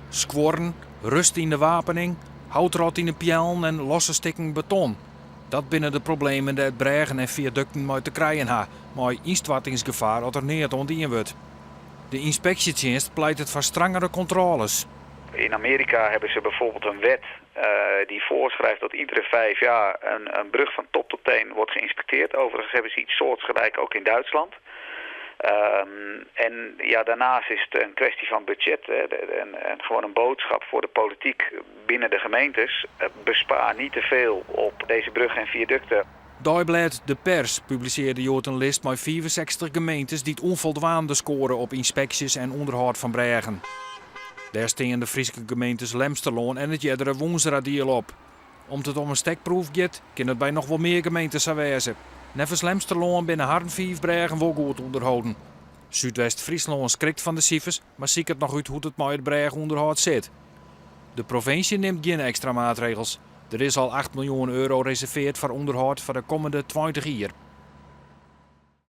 Skuorren, rust yn de wapening, houtrot yn de peallen en losse stikken beton. Dat binne de problemen dêr't brêgen en fiadukten mei te krijen ha, mei ynstoartingsgefaar as der neat oan dien wurdt. De ynspeksjetsjinst pleitet foar strangere kontrôles. In Amerika hebben ze bijvoorbeeld een wet die voorschrijft dat iedere 5 jaar een brug van top tot teen wordt geïnspecteerd. Overigens hebben ze iets soortgelijk ook in Duitsland. En ja, daarnaast is het een kwestie van budget, hè, en gewoon een boodschap voor de politiek binnen de gemeentes. Bespaar niet te veel op deze bruggen en viaducten. Deiblêd De Pers publisearre hjoed in list mei 65 gemeentes dy't ûnfoldwaande skoare op ynspeksjes en ûnderhâld fan brêgen. Dêr steane de Fryske gemeentes Lemsterlân en it eardere Wûnseradiel op. Om't it om in stekproef giet, kin it by noch wol mear gemeentes sa wêze. Neffens Lemsterlân binne harren fiif brêgen wol goed ûnderholden. Súdwest-Fryslân skrikt fan de sifers, mar siket noch út hoe't it mei it brêgeûnderhâld sit. De provinsje nimt gjin ekstra maatregels. Der is al 8 miljoen euro reservearre foar ûnderhâld foar de kommende 20 jier.